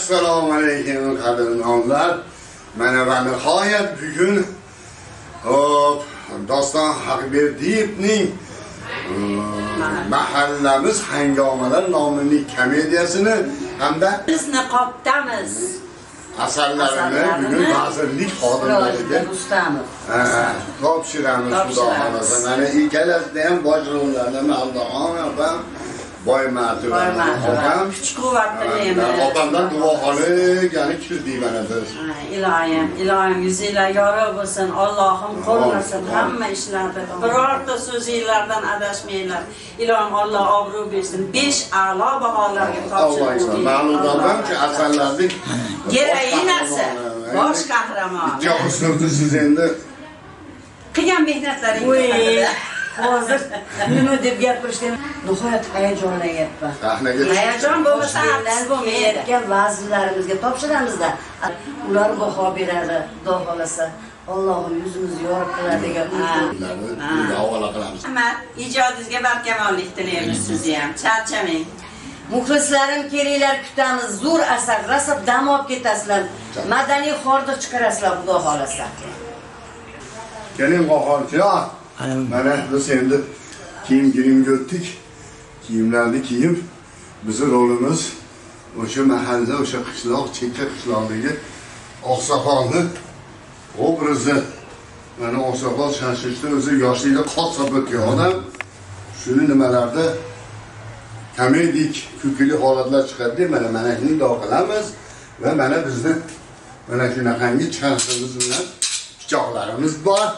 Assalomu alaykum qadrdonlar. Mana va nihoyat bugun hop Doston Haqberdiyevning Mahallamiz hangomalar nomli komediyasini hamda biz niqobdamiz asarlarini bugun vazirlik xodimlariga topshiramiz, Xudo xolasa. Mana ikkalasida ham bosh rollarni Mavlon opam, Boymatova opam, kuch quvvat tilaymiz. Opamdan duo olib, ya'ni kirdik mana biz. Iloyim, iloyim yuzinglar yorug' bo'lsin, Allohim qo'llasin hamma ishlarda. Birorta so'zinglardan adashmanglar. Iloyim Alloh obro' bersin. 5 a'lo baholarga topshirib. Ma'lum opam shu asarlarning geroinasi, bosh qahramoni. Ikki og'iz so'zni siz endi qilgan mehnatlaringiz haqida. Hozir nima deb gapirishdan nihoyat hayajonlanyapman. Hayajon bo'lmasa artist bo'lmaydi. Vazirlarimizga topshiramizda, ular baho beradi, Xudo xolasa. Allohim yuzimizni yorug' qiladi degan umidda havola qilamiz. Rahmat, ijodingizga barkamollik tilaymiz sizni ham. Charchamang. Muxlislarim, kelinglar, kutamiz. Zo'r asar, rosa dam olib ketasizlar. Madaniy hordiq chiqarasizlar, Xudo xolasa. Keling qo'horchilar. Mana biz endi kiyim girimga o'tdik. Kiyimlarni kiyib, bizi rolimiz o'sha mahalla, o'sha qishloq, chekka qishloqdagi oqsoqolni obrazi. Mana oqsoqol shashishda o'zi yoshlikda qassob o'tgan odam. Shuni nimalarda komedik, kulgili holatlar chiqadi. Mana shuni duo qilamiz va mana bizni mana shunaqangi charximiz bilan pichoqlarimiz bor.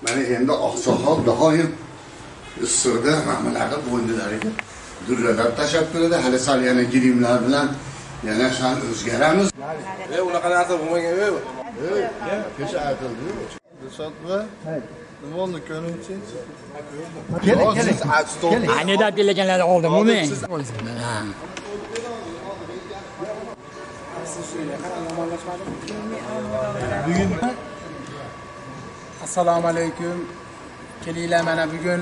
Mana endi oqsoqol doim issiqda mana bunaqa bo'ynilariga durralar tashlab turadi. Hali sal yana grimlar bilan yana sal o'zgaramiz. Unaqa narsa bo'lmagan. Kecha aytildi-yu. Dilshod buva, nima bo'ldi ko'ringchi? Keling, keling. Aynida kelganlar oldim, o'ming. Bugun assalomu alaykum. Kelinglar, mana bugun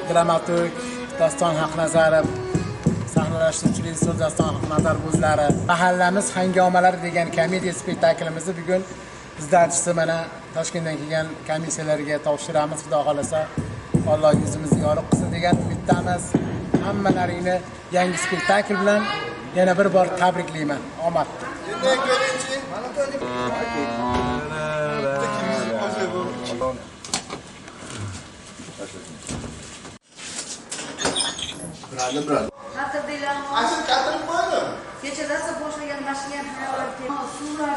dramaturg Doston Haqnazarov, sahnalashtiruvchi rejissyor Doston Haqnazarov o'zlari Mahallamiz hangomalari degan komediya spektaklimizni bugun bizdanchisi mana Toshkentdan kelgan komissiyalarga topshiramiz. Xudo xolasa, Alloh yuzimizni yorug' qilsin degan umiddamiz. Hammalaringni yangi spektakl bilan yana bir bor tabriklayman. Omad. Xatirdilarmi? Asl katirib qo'ydim. Kecha rosa boshlagan mashina ham xayolga keldi. Suvlar